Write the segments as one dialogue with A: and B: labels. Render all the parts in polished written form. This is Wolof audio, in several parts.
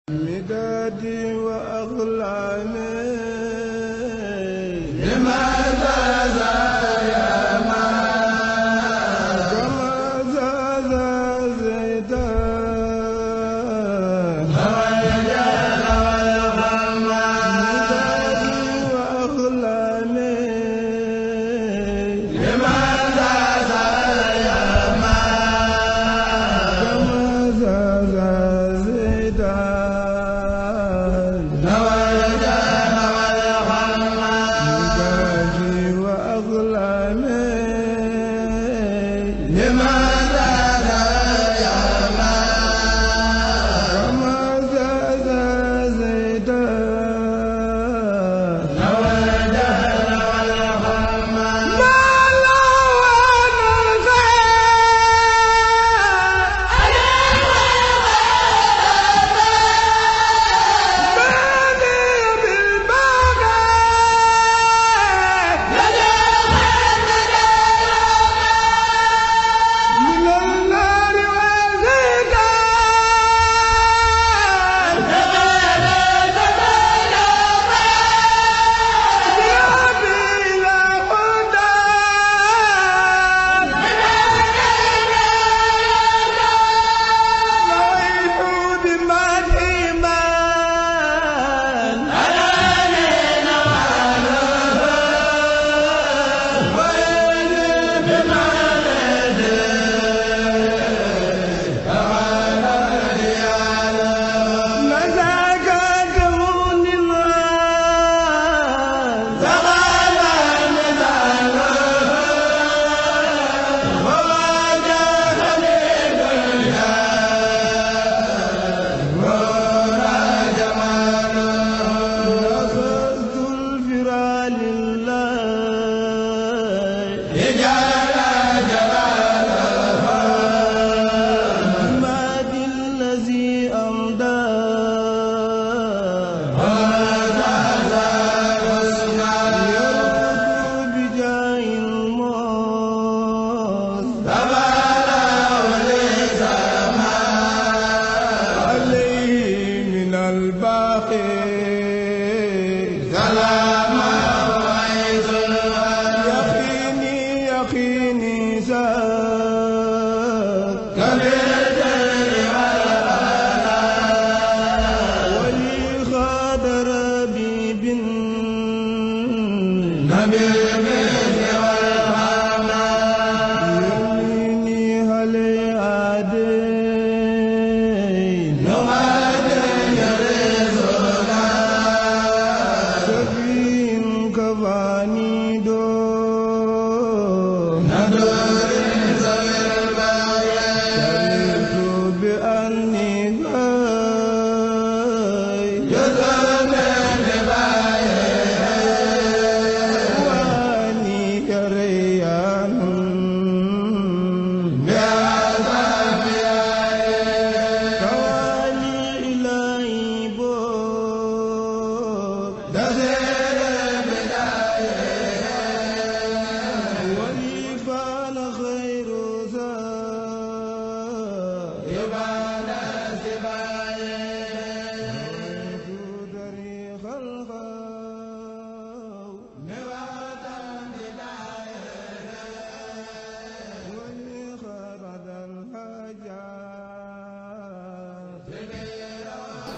A: مدادي وأغلامي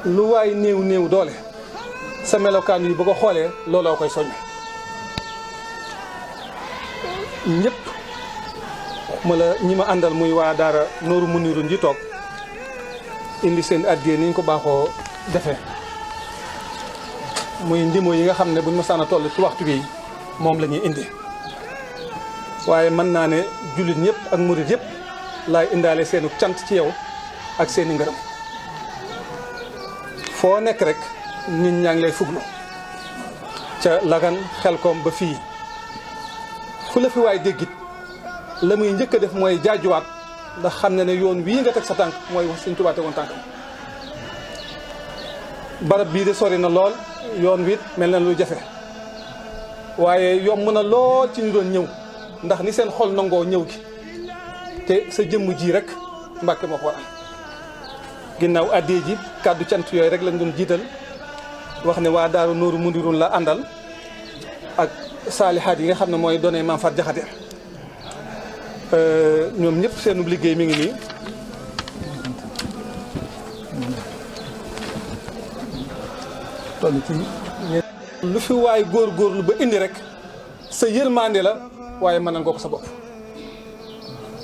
B: lu waay néew néew doole sa melokaan yi bu ko xoolee looloo koy soññ ñëpp ma la ñi ma àndal muy waa daara Nooru Muniru ji toog indi seen addiyee ni ñu ko baaxoo defee muy ndimo yi nga xam ne buñ ma saan a toll ci waxtu bi moom la ñuy indi waaye mën naa ne jullit ñëpp ak murit yëpp laay indaale seenu cant ci yow ak seeni ngërëm foo nekk rek nit ñaa ngi lay fuglu ca Lagan Xelkom ba fii fu la fi waay déggit la muy njëkk a def mooy jaajuwaat ndax xam ne ne yoon wii nga teg sa tànk mooy wax Sëñ Tuubaa tegoon tànkam barab bii de sori na lool yoon wi it mel na lu jafe waaye yomb na lool ci ñu doon ñëw ndax ni seen xol nangoo ñëw gi te sa jëmm ji rek Mbàkke moo ko waral ginnaaw addee ji kàddu cant yooyu rek lañ doon jiital wax ne waa Daaru Nooru Mundirun la àndal ak saalihaat yi nga xam ne mooy doonee Maam Faat Jaxate ñoom ñëpp seenu liggéey mi ngi nii toll ci lu fi waay góorgóorlu ba indi rek sa yërmande la waaye mën nga ko sa bopp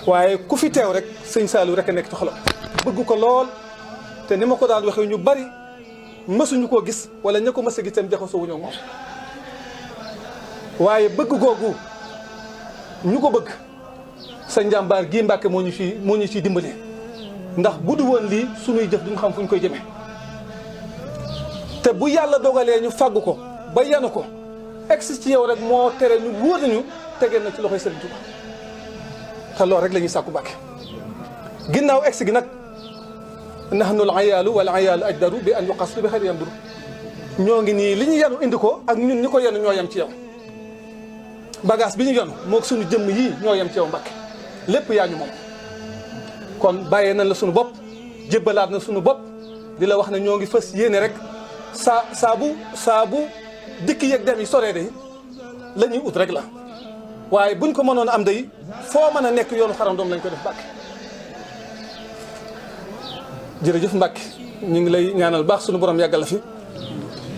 B: waaye ku fi teew rek sëñ Saliou rek a nekk ci xolam bëgg ko lool te ni ma ko daan waxee ñu bari mësuñu koo gis wala ña ko mës a gis tam jaxasoo wuñu moom waaye bëgg googu ñu ko bëgg sa njàmbaar gii Mbàkke moo ñu ciy dimbali ndax bu du woon lii suñuy jëf duñ xam fu ñu koy jëmee te bu yàlla dogalee ñu fàggu ko ba yanu ko egsi ci yow rek moo tere ñu wóor nañu tegee na ci loxoy Sëriñ Tuuba te loolu rek la ñuy sàkku Mbàkke ginnaaw egsi gi nag nahnu al-ayaalu wal ayaalu ajdaru bi an yuqasdu bi xayri yamduru ñoo ngi nii li ñu yanu indi ko ak ñun ñi ko yanu ñoo yem ci yow bagage bi ñu yanu moog suñu jëmm yii ñoo yem ci yow Mbàkke lépp yaa ñu moom kon bàyyee nañ la suñu bopp jébbalaat na suñu bopp di la wax ne ñoo ngi fës yéene rek saa bu dikk yeeg dem yi soree day la ñuy ut rek la waaye buñ ko mënoon am day foo mën a nekk yoonu xarandoom lañ ko def Mbàkke jërëjëf Mbàkke ñu ngi lay ñaanal baax suñu borom yàggal la fi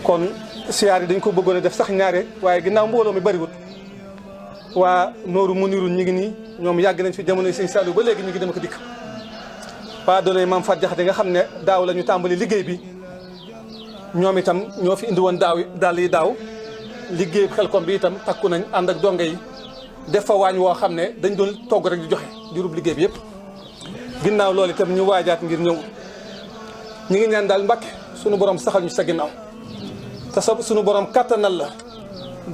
B: kon siyaar yi dañ ko bëggoon a def sax ñaare waaye ginnaaw mbooloo mi bariwut waa Nooru Mundirun ñi ngi nii ñoom yàgg nañ fi jamono Sëñ Saliou ba léegi ñu ngi dem ko dikk waa doole Maam Faat Jaxate nga xam ne daaw la ñu tàmbali liggéey bi ñoom itam ñoo fi indi woon daaw liggéey Xelkom bi itam takku nañ ànd ak donge yi def fa waañ woo xam ne dañ doon togg rek di joxe di rub liggéey bi yëpp ginnaaw loolu itam ñu waajaat ngir ñëw ñu ngi ñaan daal Mbàkke suñu borom saxal ñu sa ginnaaw te suñu borom kattanal la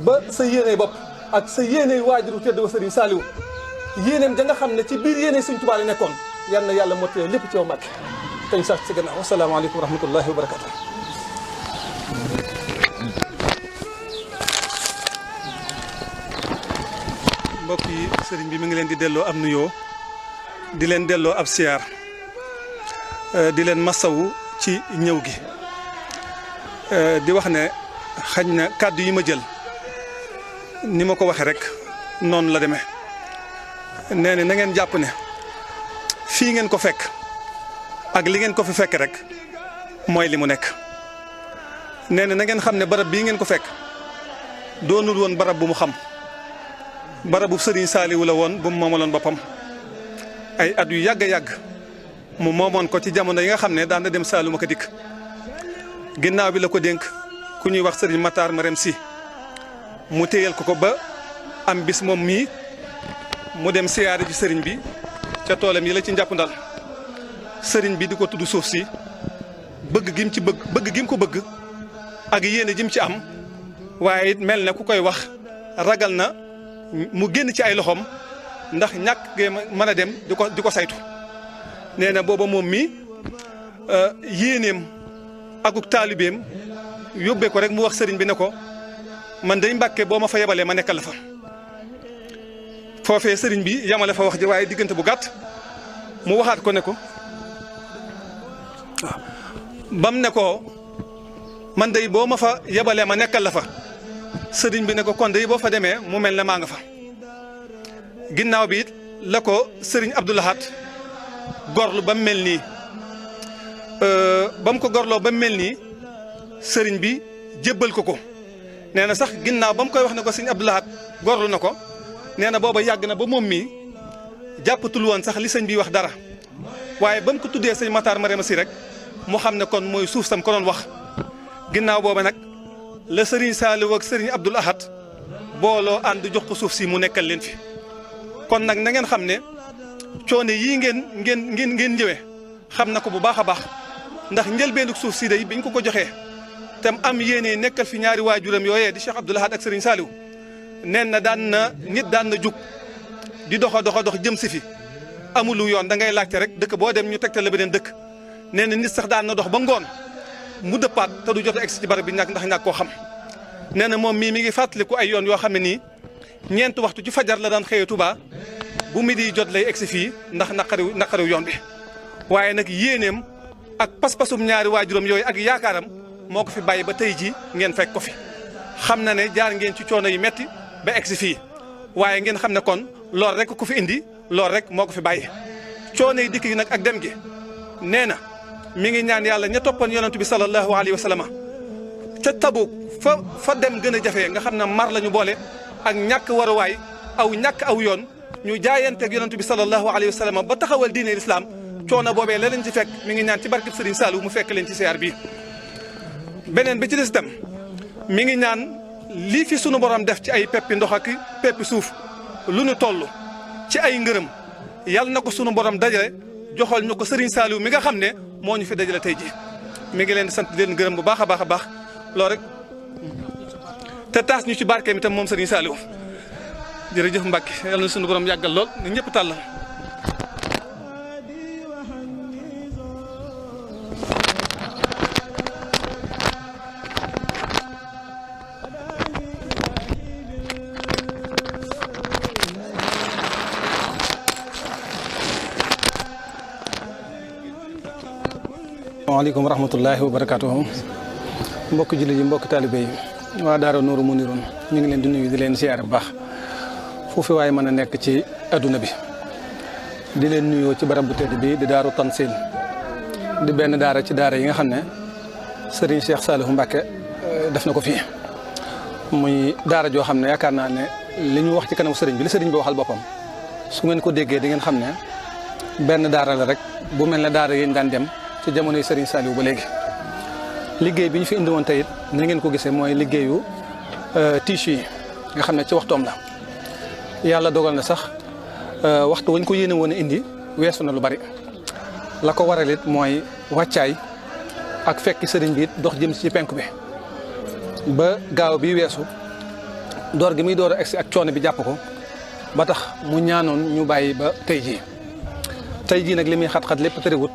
B: ba sa yéene bopp ak sa yéene waajuru tedd wa Sëriñ Saliou yéeneem da nga xam ne ci biir yéene Sëriñ Tuubaa yi nekkoon yal na yàlla mottee lépp ci yow Mbàkke te ñu sax ci sa ginnaaw wasalaamaaleykum wa rahmatullahi wa barakatu mbokk yi sëriñ bi mi ngi leen di delloo am nuyoo di leen delloo ab siyaar di leen masawu ci ñëw gi di wax ne xañ na kàddu yi ma jël ni ma ko waxee rek noonu la demee nee na ngeen jàpp ne fii ngeen ko fekk ak li ngeen ko fi fekk rek mooy li mu nekk nee na ngeen xam ne barab bii ngeen ko fekk doonul woon barab bu mu xam barabu Sëriñ Saaliwu la woon bu mu moomaloon boppam ay at yu yàgg a yàgg mu moomoon ko ci jamono yi nga xam ne daan na dem Saalum ak a dikk ginnaaw bi la ko dénk ku ñuy wax Sëriñ Matar Marème Si mu téyal ko ba am bis moom mii mu dem siyaare ji sëriñ bi ca toolam yi la ci njàpp ndal sëriñ bi di ko tudd suuf si bëgg gim ci bëgg gim ko bëgg ak yéene jim ci am waaye it mel ne ku koy wax ragal na mu génn ci ay loxoom ndax ñàkk gee mën a dem di ko saytu nee na booba moom mi yéeneem akuk taalibeem yóbbee ko rek mu wax sëriñ bi ne ko man day Mbàkke boo ma fa yebalee ma nekkal la fa foofee sëriñ bi yamale fa wax ji waaye diggante bu gàtt mu waxaat ko ne ko waaw bam ne ko man day boo ma fa yebalee ma nekkal la fa sëriñ bi ne ko kon day boo fa demee mu mel ne maa nga fa ginnaaw bi it la ko sëriñ Abdou Lahad gorlu ba mu mel nii ba mu ko gorloo ba mu mel nii sëriñ bi jébbal ko nee na sax ginnaaw ba mu koy wax ne ko sëriñ Abdou Lahad gorlu na ko nee na booba yàgg na ba moom mii jàppatul woon sax li sëñ bi wax dara waaye ba mu ko tuddee sëñ Matar Marème Si rek mu xam ne kon mooy suuf sam ko doon wax ginnaaw booba nag la sëriñ Saliou ak sëriñ Abdou Lahad booloo ànd jox ko suuf si mu nekkal leen fi kon nag na ngeen xam ne coono yii ngeen ñëwee xam na ko bu baax a baax ndax njëlbeenug suuf si day biñ ko joxee tam am yéene nekkal fi ñaari waajuram yooyee di Cheikh Abdou Lahad ak sëriñ Saliou neen na nit daan na jug di dox jëm si fi amulu yoon da ngay laajte rek dëkk boo dem ñu tegtal la beneen dëkk nee na nit sax daan na dox ba ngoon mu dëppaat te du jot a egsi ci barab bi ndax ñàkk koo xam nee na moom mii mi ngi fàttaliku ay yoon yoo xam ne nii ñeent waxtu ci fajar la daan xëyee Touba bu midi jot lay egsi fii ndax naqariw yoon bi waaye nag yéeneem ak pas-pasum ñaari waajuram yooyu ak yaakaaram moo ko fi bàyyi ba tey jii ngeen fekk ko fi xam na ne jaar ngeen ci coono yu metti ba egsi fii waaye ngeen xam ne kon lool rek ku fi indi lool rek moo ko fi bàyyi coono yi dikk gi nag ak dem gi nee na mi ngi ñaan yàlla ña toppoon yonent bi sallallahu alayhi wa sallam ca Tabuk fa dem gën a jafe nga xam ne mar la ñu boole ak ñàkk waruwaay ñàkk aw yoon ñu jaayanteeg yonent bi sallallahu alayhi wa sallam ba taxawal diine l'islam coono boobee la leen ci fekk mi ngi ñaan ci barkeb Serigne Saliou mu fekk leen ci siyaar bi beneen bi ci des itam mi ngi ñaan lii fi sunu borom def ci ay peppi ndox ak peppi suuf lu ñu toll ci ay ngërëm yàlla na ko sunu borom dajale joxal ñu ko Serigne Saliou mi nga xam ne moo ñu fi dajale tey ji mi ngi leen di sant di leen gërëm bu baax a baax a baax loolu rek te taas ñu ci barkeem itam moom Serigne Saliou jërëjëf Mbacke yàlla na sunu borom yàggal lool na ñëpp tàllal. waaleykum wa rahmatullahi wa barakaatuhu mbokk jullit yi mbokk taalibe yi waa Daara Nuuru Muniruun ñu ngi leen di nuyu di leen siyaare bu baax foofu waaye mën a nekk ci adduna bi di leen nuyoo ci barab bu tedd bi di Daaru Tansil di benn daara ci daara yi nga xam ne Serigne Cheikh Saliou Mbacké def na ko fii muy daara joo xam ne yaakaar naa ne li ñu wax ci kanam sëriñ bi li sëriñ bi waxal boppam su ngeen ko déggee di ngeen xam ne benn daara la rek bu mel ne daara yi ñu daan dem ci jamonoy Serigne Saliou ba léegi liggéey bi ñu fi indi woon tey it ni ngeen ko gisee mooy liggéeyu tiche yi nga xam ne ci waxtoom la yàlla dogal na sax waxtu wañ ko yéene woon a indi weesu na lu bari la ko waral it mooy wàccaay ak fekk sëriñ bi it dox jëm ci penku bi ba gaaw bi weesu door gi muy door a egsi ak coono bi jàpp ko ba tax mu ñaanoon ñu bàyyi ba tey jii nag li muy xat-xat lépp tëriwut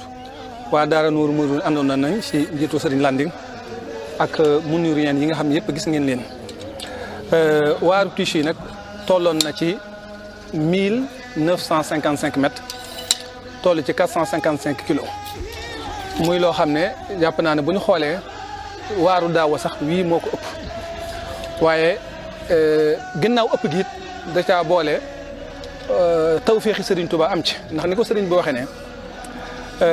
B: waa Daara Nuuru Muniruun àndoon nañ ci njiitu Serigne Landing ak Muniriyeen yi nga xam ne yëpp gis ngeen leen waaru tiche yi nag tolloon na ci 1955 mètres toll ci 455 kilos muy loo xam ne jàpp naa ne bu ñu xoolee waaru daaw sax wii moo ko ëpp waaye ginnaaw ëpp gi it da caa boole tawféexi Serigne Touba am ci ndax ni ko Serigne bi waxee ne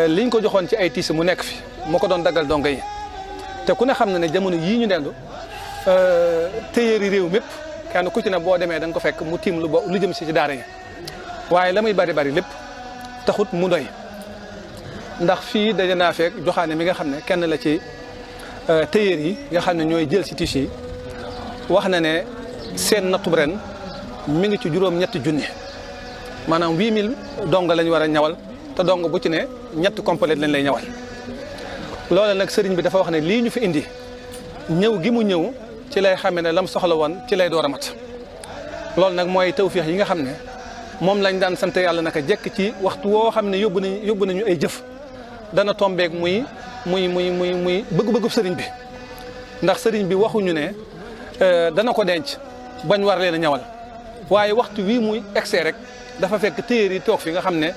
B: liñ ko joxoon ci ay tiise mu nekk fi moo ko doon daggal donga yi te ku ne xam na ne jamono yii ñu dellu téyeeri réew mépp kenn ku ci ne boo demee da nga ko fekk mu tiim lu jëm si ci daara yi waaye la muy bari bari lépp taxut mu doy ndax fii daje naa fekk joxaane mi nga xam ne kenn la ci téyeer yi nga xam ne ñooy jël si tiise yi wax na ne seen nattub ren mi ngi ci juróom-ñetti junni maanaam 8000 donga lañ war a ñawal te dong bu ci ne ñett complet lañ lay ñawal loolu nag sëriñ bi dafa wax ne lii ñu fi indi ñëw gi mu ñëw ci lay xamee ne lam soxla woon ci lay door a mat loolu nag mooy tawféex yi nga xam ne moom lañ daan sant yàlla naka jekk ci waxtu woo xam ne yóbbu nañu ay jëf dana tombeeg muy bëgg-bëggu sëriñ bi ndax sëriñ bi waxuñu ne dana ko denc bañ war leen a ñawal waaye waxtu wii muy egsee rek dafa fekk téyeer yi toog fi nga xam ne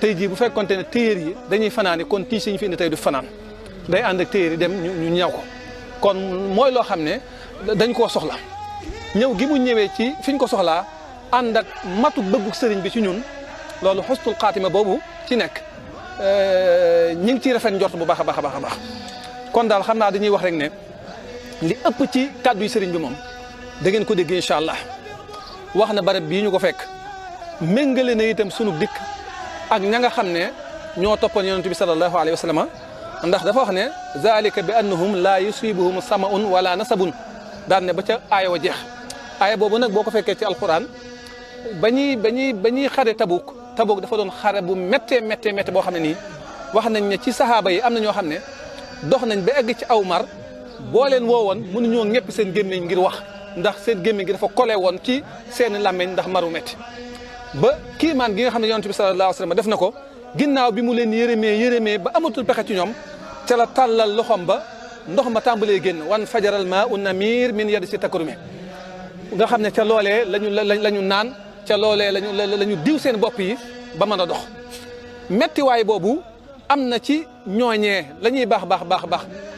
B: tey jii bu fekkonte ne téyeer yi dañuy fanaani kon tiis yi ñu fi indi tey du fanaan day ànd ak téyeer yi dem ñu ñaw ko kon mooy loo xam ne dañ koo soxla ñëw gi mu ñëwee ci fi ñu ko soxlaa ànd ak matu bëggu sëriñ bi ci ñun loolu xustul xaatima boobu ci nekk ñi ngi ciy rafet njort bu baax a baax a baax a baax kon daal xam naa dañuy wax rek ne li ëpp ci kàddu yi sëriñ bi moom da ngeen ko dégg incha allah wax na barab bii ñu ko fekk méngale na itam sunu dikk ak ña nga xam ne ñoo toppoon yonent bi sallallahu alayhi wa sallam ndax dafa wax ne zalika bi annahum laa yusibuhum samaun wala nasabun daan ne ba ca aaya wa jeex aaya boobu nag boo ko fekkee ci alquran ba ñuy xare Tabuk dafa doon xare bu méttee boo xam ne nii wax nañ ne ci sahaaba yi am na ñoo xam ne dox nañ ba egg ci aw mar boo leen woowoon mënuñoo ñëpp seen gémmiñ ngir wax ndax seen gémmiñ gi dafa kole woon ci seen làmmeñ ndax maru métti ba kiimaan gi nga xam ne yonent bi sallallahu alayhi wa sallam def na ko ginnaaw bi mu leen yërëmee ba amatul pexe ci ñoom ca la tàllal loxom ba ndox ma tàmbalee génn wan fajaral maa un namir min yadi si takarumi nga xam ne ca loolee lañu naan ca loolee lañu diw seen bopp yi ba mën a dox mettiwaay boobu am na ci ñooñee la ñuy baax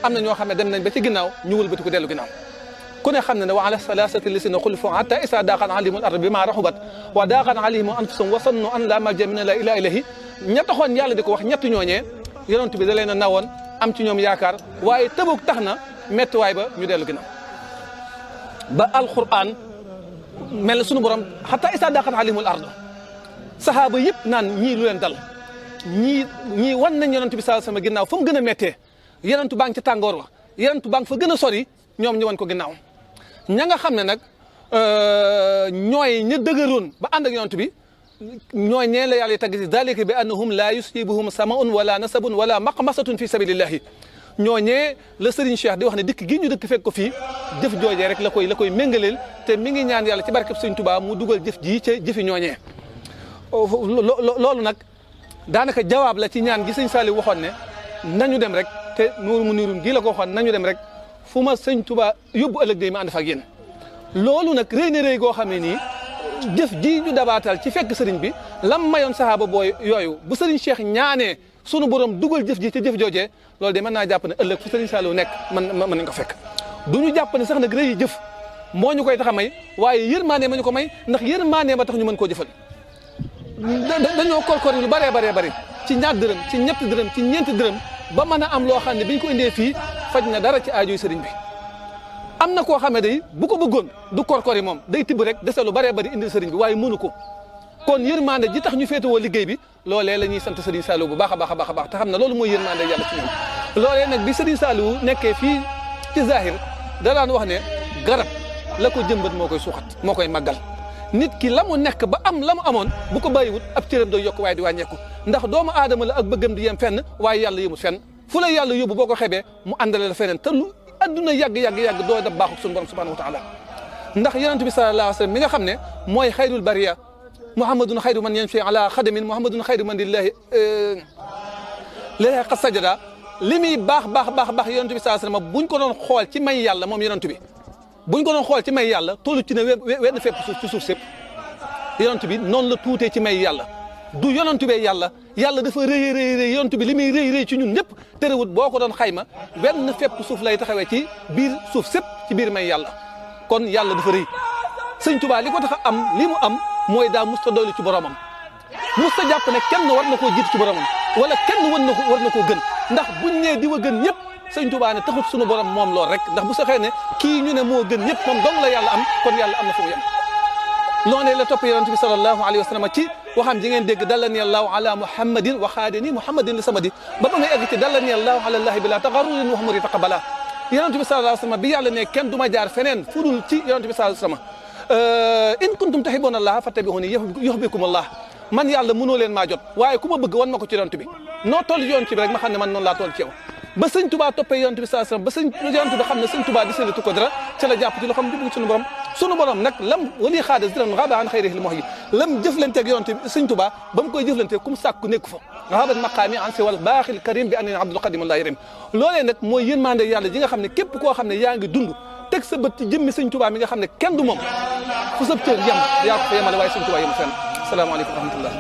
B: am na ñoo xam ne dem nañ ba ci ginnaaw ñu wëlbati ko dellu ginnaaw ku ne xam ne wa ala salasati lisina xulifu hatta isa daaqan alimul ard bi ma raxubat wa daaqan alayhim anfusum wa sannu an la malja min la ila ilahi ña taxoon yàlla di ko wax ñett ñooñee yonent bi da leen a nawoon am ci ñoom yaakaar waaye tëbuk tax na méttiwaay ba ñu dellu ginnaaw ba alquran mel na sunu borom hatta isa daaqan alimul ard sahaaba yëpp naan ñii lu leen dal ñii wan nañ yonent bi sallallahu alayhi wasallam ginnaaw fa mu gën a méttee yonent baa ngi ci tàngoor wa yonent baa ngi fa gën a sori ñoom ñu wan ko ginnaaw ña nga xam ne nag ñooy ña dëgëroon ba ànd ak yonent bi ñooy ñee la yàlla tagg si dalika bi annahum la yusibuhum samaun wala nasabun wala maqmasatun fi sabilillahi ñooñee la Serigne Cheikh di wax ne dëkk gi ñu dëkk fekk ko fii jëf joojee rek la koy méngaleel te mi ngi ñaan yàlla ci barkeb Serigne Touba mu dugal jëf ji ca jëfi ñooñee loolu nag daanaka jawaab la ci ñaan gi Serigne Saliou waxoon ne nañu dem rek te nuuru mu niirum gii la ko waxoon nañu dem rek fu ma Serigne Touba yóbbu ëllëg day ma ànd fa ak yéen loolu nag rëy na rëy goo xam ne nii jëf ji ñu dabaatal ci fekk sëriñ bi lam mayoon sahaaba booy yooyu bu sëriñ Cheikh ñaanee sunu borom dugal jëf ji ci jëf joojee loolu de mën naa jàpp ne ëllëg fu sëriñ Saliou nekk mën nañ ko fekk du ñu jàpp ne sax nag rëy jëf moo ñu koy tax a may waaye yërmaane ma ñu ko may ndax yërmaane ba tax ñu mën koo jëfal dañoo korkor yi lu bëree bëri ci ñaar dërëm ci ñetti dërëm ci ñeenti dërëm ba mën a am loo xam ne biñ ko indee fii faj na dara ci aajoy sëriñ bi am na koo xam ne day bu ko bëggoon du korkor yi moom day tibb rek dese lu bëree bëri indil sëriñ bi waaye mënu ko kon yërmande ji tax ñu féetewoo liggéey bi loolee la ñuy sant sëriñ Saliou bu baax a baax te xam ne loolu mooy yërmande yàlla ci ñoom loolee nag bi sëriñ Saliou nekkee fii ci zahir da daan wax ne garab la ko jëmbat moo koy suuxat moo koy màggal nit ki la mu nekk ba am la mu amoon bu ko bàyyiwut ab cëram doy yokk waaye di wàññeeku ndax doomu aadama la ak bëggam di yem fenn waaye yàlla yëmut fenn fu la yàlla yóbbu boo ko xebee mu àndale la feneen te lu adduna yàgg doo def baaxuk suñu borom subhanahu wa taala ndax yonent bi sallallahu alayhi wa sallam mi nga xam ne mooy xayrul bariya muhammadun xayru man yamshi ala xadamin muhammadun xayru man lillahi qad sajada li muy baax yonent bi sallallahu alayhi wa sallam buñ ko doon xool ci may yàlla moom yonent bi buñ ko doon xool ci may yàlla tollu ci ne wenn fépp suuf ci suuf sépp yonent bi noonu la tuutee ci may yàlla du yonent bee yàlla dafa rëy yonent bi li muy rëy ci ñun ñëpp terewut boo ko doon xayma wenn fépp suuf lay taxawee ci biir suuf sépp ci biir may yàlla kon yàlla dafa rëy sëñ Tuubaa li ko tax a am li mu am mooy daa musta doylu ci boromam musta jàpp ne kenn war na koo jiitu ci boromam wala kenn war na koo gën ndax buñ nee di wa gën ñëpp sëñ Tuubaa ne taxut suñu borom moom lool rek ndax bu saxee ne kii ñu ne moo gën ñëpp moom dong la yàlla am kon yàlla am na fu mu yem noonee la topp yonent bi sallallahu alayhi wa sallam ci waxam ji ngeen dégg dallani allahu ala muhammadin wa xaadini muhammadin li samadi ba ba ngay egg ci dallani allahu ala allahi bila taxarrurin wa humuri taqabala yonent bi sallallahu alayhi wa sallam bi yàlla ne kenn du ma jaar feneen fu dul ci yonent bi sallallahu alayhi wa sallam in kuntum tuhibbuna allaha fattabi'uni yuhbibkum allah man yàlla mënoo leen maa jot waaye ku ma bëgg wan ma ko ci yonent bi noo toll ci yonent bi rek ma xam ne man noonu laa toll ci yow ba sëñ Tuubaa toppee yonent bi sallallahu alayhi wasallam ba yonent bi xam ne sëñ Tuubaa di seetu ko dara ca la jàpp ci loxoom jublu sunu borom nag lam wali xaada ziran xaaba an xayrihil muhyi lam jëflanteeg yonent bi sëñ Tuubaa ba mu koy jëflanteeg kum sàkku nekku fa xaabat maqaami an si wal baaxil karim bi an abdul qadim allah yarim loolee nag mooy yërmande yàlla ji nga xam ne képp koo xam ne yaa ngi dund teg sa bët ci jëmmi sëñ Tuubaa mi nga xam ne kenn du moom fu sab cër yem yaa ko fa yemale waaye sëñ Tuubaa yemu fenn asalaamaaleykum wa rahmatullah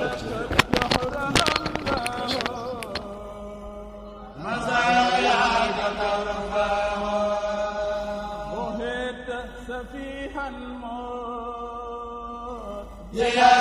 A: Yeah.